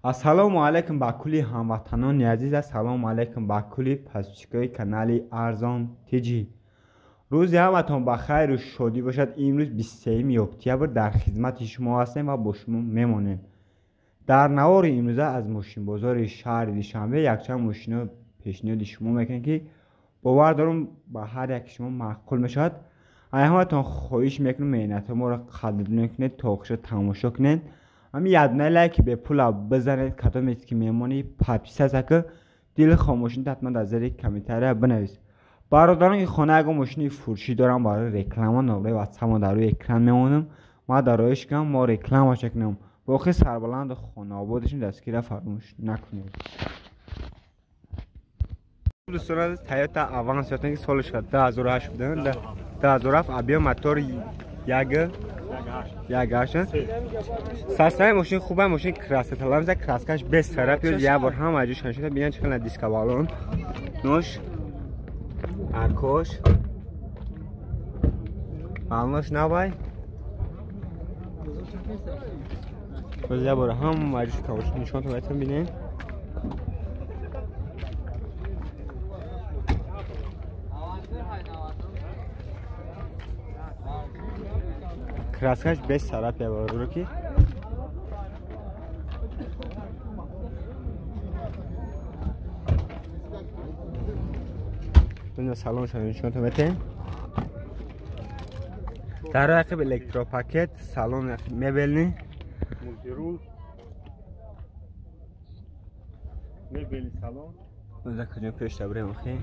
Ассалому алайкум ба кулли ҳамватанони азиз, ассалому алайкум ба кулли подписчикои канали Арзон ТЖ. Рӯзи ҳаматон ба хайру шодӣ бошад. Имрӯз 23 октябр дар хизмати шумо ҳастем ва бо шумо мемонем. Дар навори имрӯза аз мошинбозори шаҳри Душанбе якчанд мошино пешниҳоди шумо мекунем, ки бовар дорам ба ҳар яки шумо маъқул мешавад. Ҳаматон хоҳиш мекунем меҳнатҳои моро қадрдонӣ кунед, то охиша тамошо кунед. Ҳамин ядна лайки бепула бизанед, кадомед ки мемонӣ подписаться ки дили хомӯшӣ ҳатман дар зери комментария бинавис. Бародарон, ин хона ягон мошини фурӯшӣ дорам барои реклама, номраи ватсапмо дар рӯи экран мемонам. Ма дар роҳиш кунам, мо рекламаша кунем. Боқӣ сарбаланду хонаободашон дастгирра фаромӯш накунед. Дӯстон азиз, Toyota Avanza ёфтем, ки соли 2008 буд. 2007 объем мотор 1.8. Состояние мошин хуб, мошин краска талаб, краскаш без царапин, як бор ҳама ҷош шуда, бинед чӣ қадар диска балон. Нош аркош балонош навай. Боз як бор ҳама ҷош тамошо нишонтон метавон бинед. Краскаш без царапия бародаро ки бина салон шава нишонтон метем. Дар рақиб электропакет, салон мебелни, мултирул, мебели салон. Боза куҷо пеш табрем охи.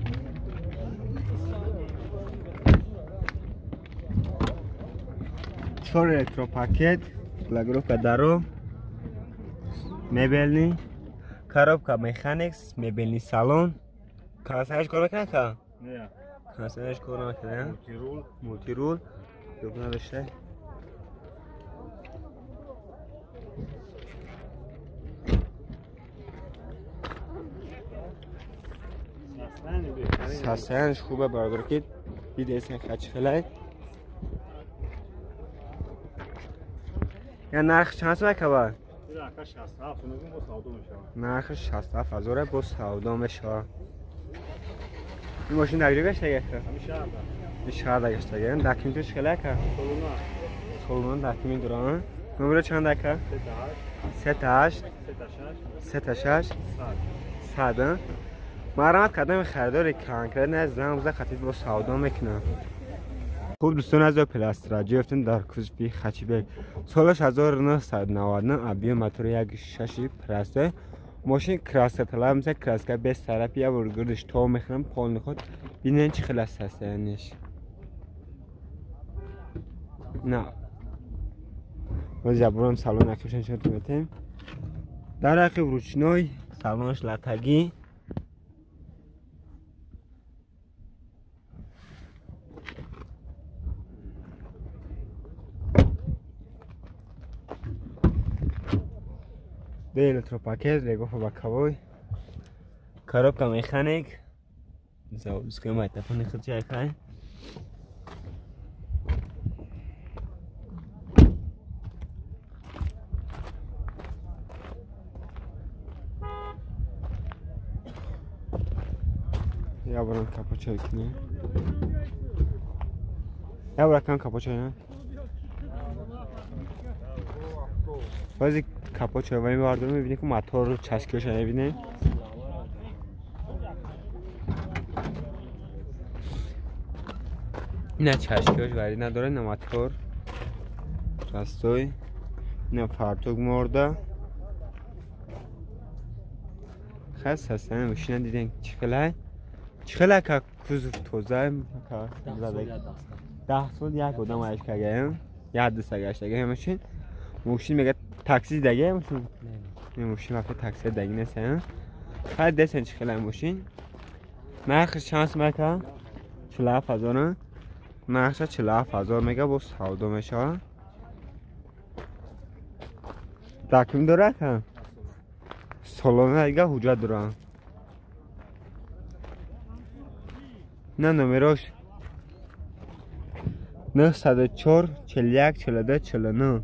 Чор электропакет, блокировка даро, мебелни, коробка механикс, мебелни салон. Кондиционерш кор мекунад ка? Не. Кондиционерш кор намекунад. Мултирул, мултирул. Ёб надошта. Состояние хубе бародар ки дидесен хачхелай. Я нарх чанд сум акаба? Нарх 67 ҳазор бо савдо мешавад. Ин мошин дар куҷо гаштага? Ин шаҳрда гаштага. Документаш хеле ака? Солона документ дорам. Номеро чанд ака? 38 36 100. Марҳамат кардам харидори конкретно занг бизан, хатид бо савдо мекунам. Хуб дӯстон азиз, Пластраҷо ёфтем дар кузби Хачибек. Солаш 1999, объем мотор 1.6 простой. Мошин краска талаб меса, краска без царапи, як бор гирдиш то мехӯрам полни худ. Бинед чӣ хел аст состоянияш. На. Боз як борам салон акибшон нишон метем. Дар ақиб ручной, салонаш латагӣ. Де электропакет, регофа боковой, коробка механик, заводской магнитофон худча. Я барам капочай кунем. Я барам капочай, не? Баъзе капочай вай мардум мебинем, ки мотор чашкиёша мебинем. Ина чашкиёш вари надора, ина мотор растой, ина фартук морда. Хас ҳастан мошина дидем чӣ хелай? Чӣ хелай ка кузов тоза ка 10 сол як одам аяш кагаем, як даста гаштага мошин. Мошин мега такси даге мошин. Не, мошин вақте такси даги нест, ҳа? Хай десен чӣ хелай мошин. Нархш чанд сум ака? 47 ҳазор. Нархша 47 ҳазор мега бо савдо мешавад. Документ дора ака? Солона дига ҳуҷҷат дорам. На номерош 904 41 42 49.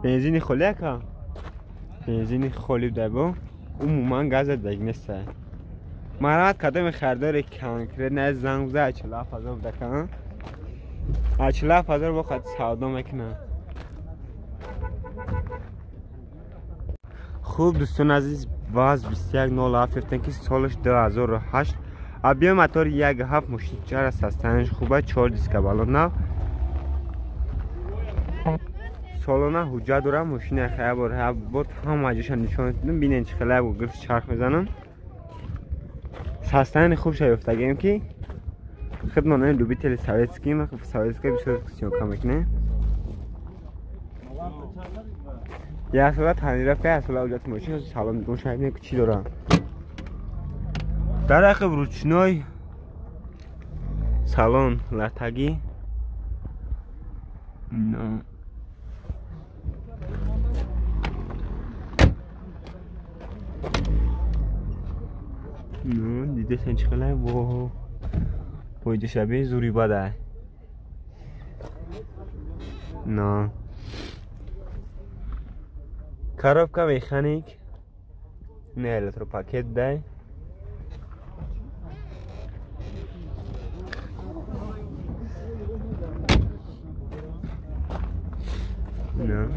Бензини холи ака? Бензини холи буда, умуман газ даг нест. Марҳамат, кадоми харидори конкретно занг биза, 47 000 буда кан. 47 000 бо қад савдо мекунам. Хуб, дӯстони азиз, ВАЗ 2107 ёфтем, ки солаш 2008, объём мотор 1,7, мошинчара состояние ш хуба, 4 диска балон нав, солона ҳуҷҷат дорам. Мошина хаябор бод ҳама ҷоша нишон дидам, бинен чӣ хеле гирфт чарх мезанам. Состояние хуб ша ёфтагем, ки хидмат любители советский, советская бисёр съёмка мекунем. Як сола тонировка, як сола ҳуҷҷати мошин. Салом мекунам, шояд чӣ дорам. Дар ақиб ручной, салон латагӣ. Но дидесен чӣ хеле во боиҷа шабеҳи зури бадай. Но коробка механик, не электропакет дай. Но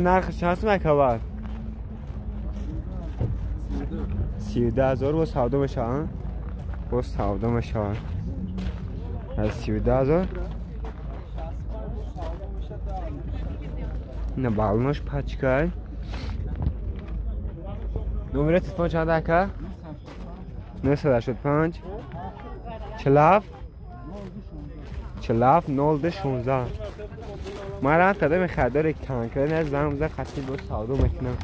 нархш чанд сум, акабар? 32 000 бо савдо мешаванд, боз савдо мешаванд аз 32 000. На балонош пачкай. Номери телефон чанд, ака? 985 47 47 02 16. Марҳамат, кадоми харидори конкретно занг бизан, қатъи боз савдо мекунам.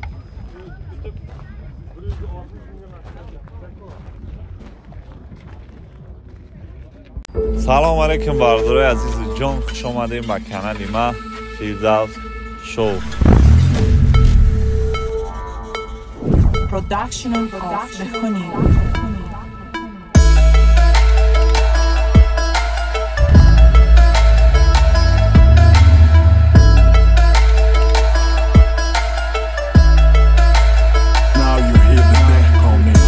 Салом алейкум, бародарои азизу ҷон, хуш омадем ба канали ма Фирдавс Шоу. Production of Lehoni. Now you hear the deck on it.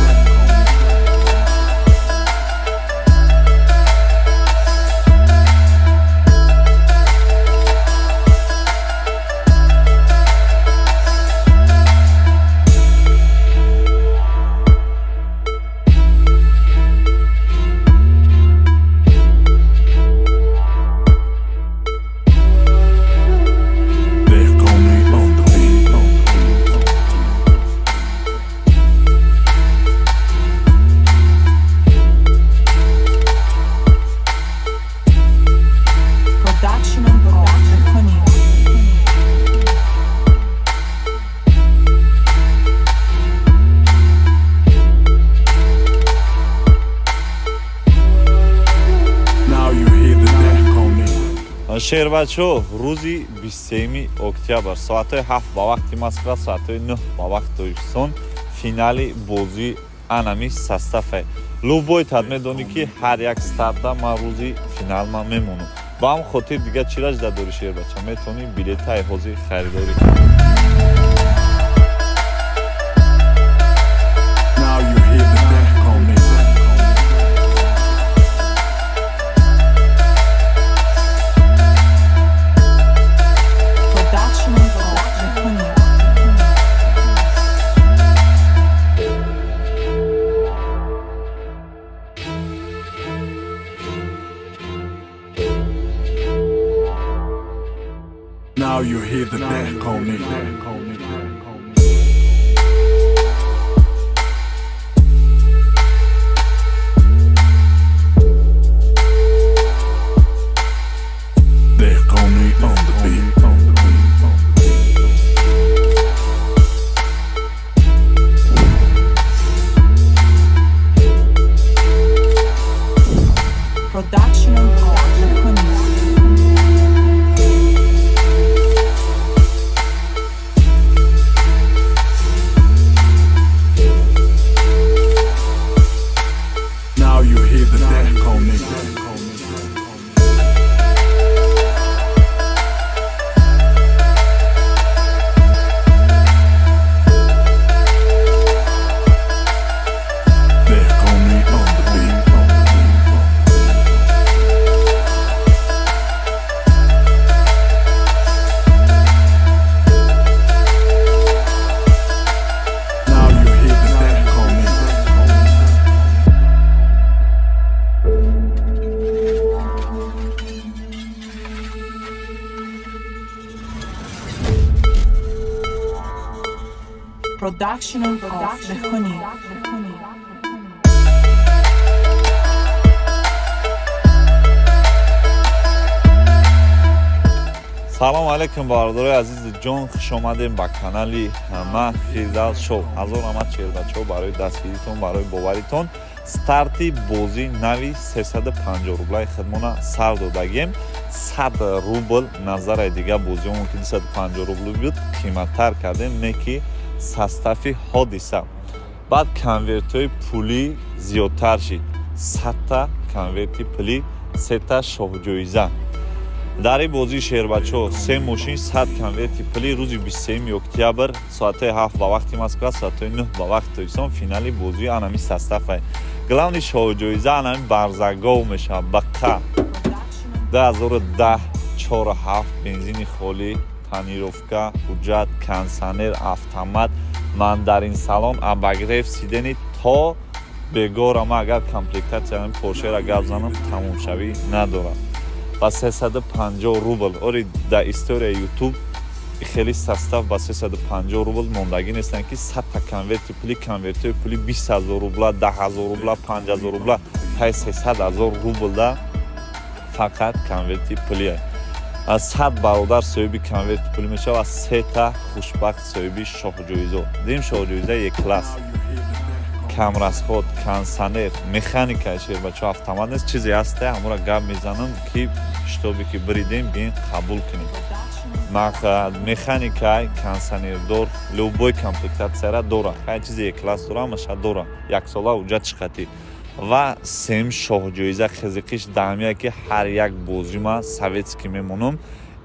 Deck on it on the beat. Production of Lehoni. Now you hear the deck on it. Шербачо, рӯзи 23 октябр соатҳои 7 ба вақти Москва, соатҳои 9 ба вақти Тоҷикистон финали бозии анами состав е. Любой тад медонӣ, ки ҳар як старта ман рӯзи финал ман мемонам. Ба ҳам хотир дига чӣ ражда дорӣ, шербача? Метавонӣ билетаи ҳозир харидорӣ кунӣ. Now you hear the deck on it. Production of Lehoni. Now you hear the deck on it. Deck on it on the beat. Production of Lehoni. Production of Behkoni. Салом алейкум бародарои азизи ҷон, хуш омадем ба канали ман Фирдавс Шоу. Ҳазор раҳмат шербачаҳо барои дастгиритон, барои боваритон. Старти бозии нави 350 рублаи худмона сар додагем. 100 рубл назараи дига бозиҳо ки 250 рубл буд, қиматтар кардем, не ки состави ҳодиса. Баъд конвертҳои пулӣ зиёдтар шид. 100та конверти пулӣ, 3та шоҳҷоиза. Дар ин бозии шербачаҳо се мошин, 100 конверти пулӣ. Рӯзи 23 октябр соати 7 ба вақти Москва, соати 9 ба вақти Тоҷикистон финали бозии анами составай. Главни шоҳҷоиза анами барзагов мешавад. Бақа 2010 4.7 бензини холӣ, тонировка, ҳуҷҷат, кондиционер, автомат, мандарин салон, обогрев сидени то бегора. Ма агар комплектатсияи Поршера гап занам тамомшавӣ надорад. Ба 350 рубл. Ори дар историяи YouTube хеле состав ба 350 рубл мондагӣ нестанд, ки 100та конверти пулӣ, конвертҳои пулӣ 20 000 рубла, 10 000 рубла, 5 000 рубла, тай 300 000 рублда фақат конверти пулӣ. Аз 100 бародар соҳиби конверти пулӣ мешавад, 3та хушбахт соҳиби шоҳҷоизо. Дим шоҳҷоиза як класс. Камрасход, кондиционер, механика шербачо автомат нест, чизе ҳаст, ҳамура гап мезанам ки шитобе ки биридем бин қабул кунем. Механика, кондиционердор, любой комплектатсияра дора. Ҳар чизе як класс дора, ҳамаша дора. Яксола ҳуҷҷат чиқатӣ. Ва сем шоҳҷоиза хизиқиш даҳамия ки ҳар як бозима советский мемонам.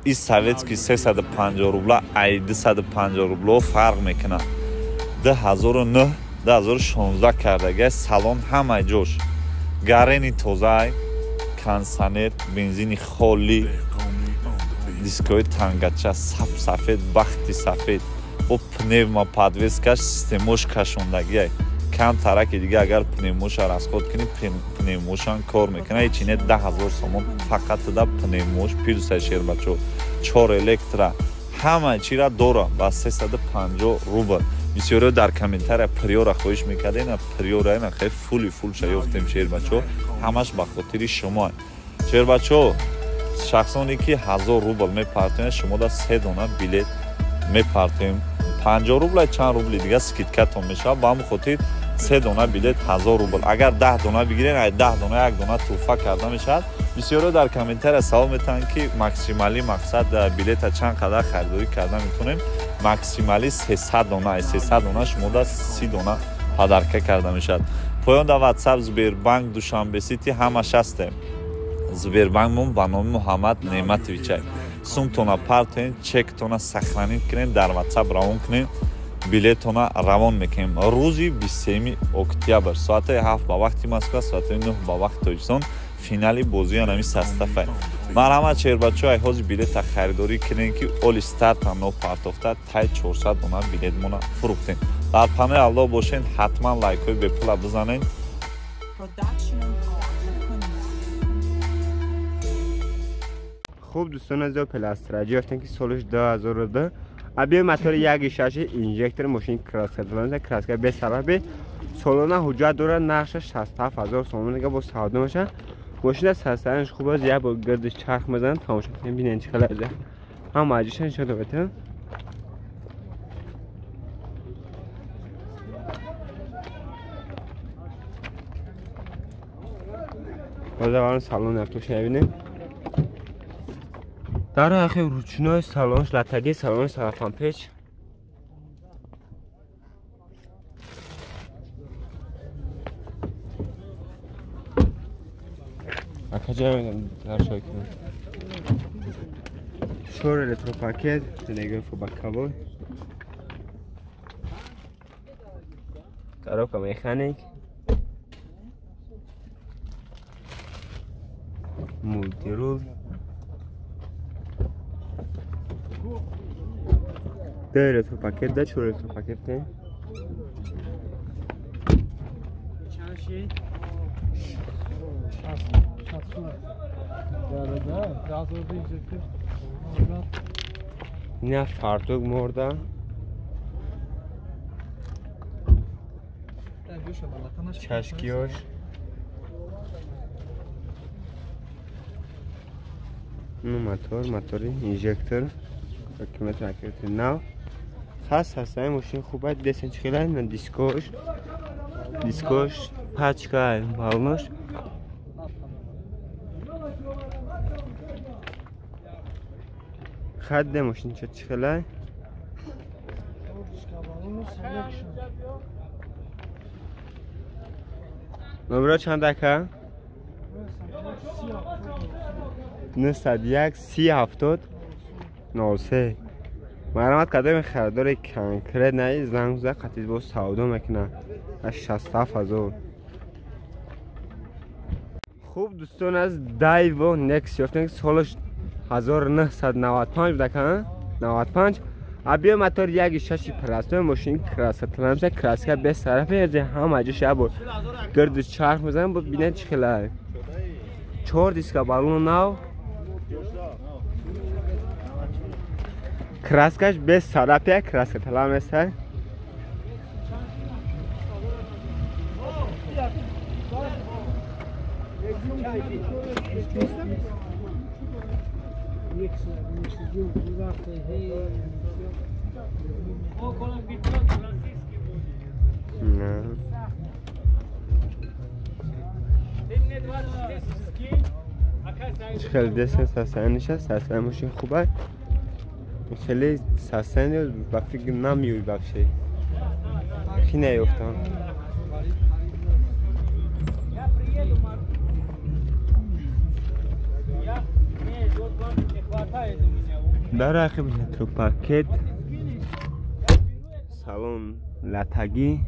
И советский 350 рубла ай 250 рубло фарқ мекунад. 2009 2016 кардага салон ҳама ҷош гарени тозаи, кондиционер, бензини холӣ, дискҳои тангача сап сафед, бахти сафед, бо пневма подвескаш, системош кашондагиай. Кам тараки дига агар пневмоша расход кунӣ, пневмошам кор мекунад. Ҳечине 10 000 сомон фақат да пневмош плюса шербачо, 4 электра, ҳама чира дора ба 350 рубл. Бисёриҳо дар комментария приора хоҳиш мекардем, приора ина хеле фули фулша ёфтем шербачо, ҳамаш ба хотири шумо. Шербачо, шахсоне ки 1000 рубл мепартоянд, шумо да 3 дона билет мепартоем. 50 рубла чанд рубли дига скидкатон мешавад, ба ҳамин хотир 3 дона билет 1000 рубл. Агар 10 дона бигирен, ай 10 дона як дона туҳфа карда мешавад. Бисёриҳо дар комментария савол метаҳанд ки максималӣ мақсад билета чанд қадар харидорӣ карда метавонем. Максималӣ 300 дона, ай 300 дона шумо да 30 дона подарка карда мешавад. Поён да WhatsApp, Сбербанк, Душанбе Сити ҳамаш ҳастем. Сбербанкмон ба номи Муҳаммад Неъматовичай. Сумтона партоен, чектона сохранить кунед, дар WhatsApp равон кунед, билетона равон мекунем. Рӯзи 23 октябр соати 7 ба вақти Москва, соати 9 ба вақти Тоҷикистон финали бозии анами составай. Марҳамат шербачо, ай ҳозир билета харидорӣ кунед ки оли старта нопартофта тай 400 дона билетмона фурӯхтем. Дар панои Аллоҳ бошед, ҳатман лайкҳои бепула бизанед. Хуб дӯстон, аз пластраҷи ёфтем ки солаш 2002. Абиё мотори 1.6 инжектор, мошин краска дорад, краска бесабаби. Солона ҳуҷҷат дорад, нархаш 67 000 сомон дига бо савдо мешавад. Мошина сарсаранш хуб аст, як бор гирдиш чарх мезанад, тамошо кунед, бинед чӣ хел аст. Ҳама аҷиша нишон додем. Боз аввал салон автоша бинем. Дар охир ручной салон, латаги салон, салафанпеч. Акаҷа дар шой кунем. Чор электропакет, телеграф боковой. Коробка механик. Мультирул. Ду электропакет, да чор электропакет. Не фартук морда. Чашкиёш. Ну мотор, мотори инжектор. Аккумулятор аккумулятор нав. Хас ҳастаи мошин хуб аст. Десен чихела на дискош. Дискош пачка балнош. Хадде мошин чихела. Номро чанд ака? 901 30 70 03. Марҳамат кардем харидори конкрет наи занг зад қатиз боз савдо мекунад аз 67,000. Хуб дӯстон аз Дайво Некс ёфтем солаш 1995 буда ка 95. Абиё мотор 1.6 простой мошин красота краска без сарафи ҳама ҷо шабо гирду чарх мезанем бинед чӣ хела. 4 диска балон нав. Краскаш без сарапия, краска талам ест. خیلی دست ساسان نشست، ساسان ماشین خوبه. خیلی ساسان با فکر نمیوی بخشه. خیلی نیفتم. در عقب электропакет салон латагӣ.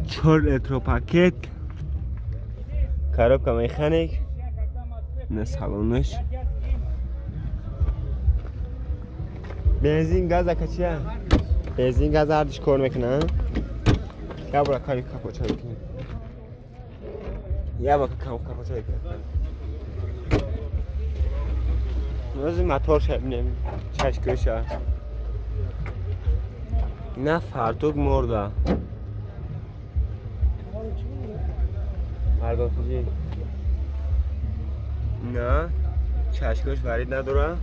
Чор электропакет, коробка механик, на салонаш. Бензин газ акачия. Бензин газ ҳардуш кор мекунанд. Я бора кари капоча мекунем. Я бора капоча мекунем. Нози мотор шабинем, чашкӯша. На фартук морда. Мардонтиҷи. На чашкӯш варид надора.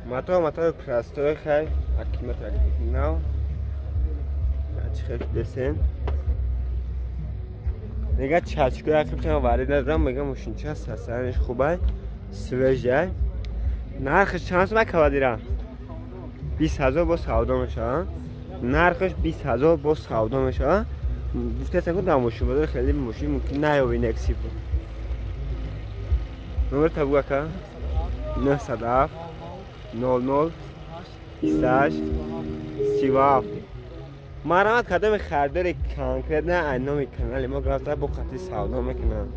Мотор мотор простой хай, аккумулятор нав. Чихел десен. Мега чачкӯ акиб варид надорам, мега мошинча сасаниш хубай, свежай. Нархш чанд сум кавадира? 20,000 бо савдо мешавад. Нархш 20,000 бо савдо мешавад. Гуфтаам ки дар мошин бозор хеле мошин мумкин наёбӣ Нексип. Номер табу ака? 907 00 28 37. Марҳамат кардем харидори конкрет на номи канали мо графта бо қатъи савдо мекунам.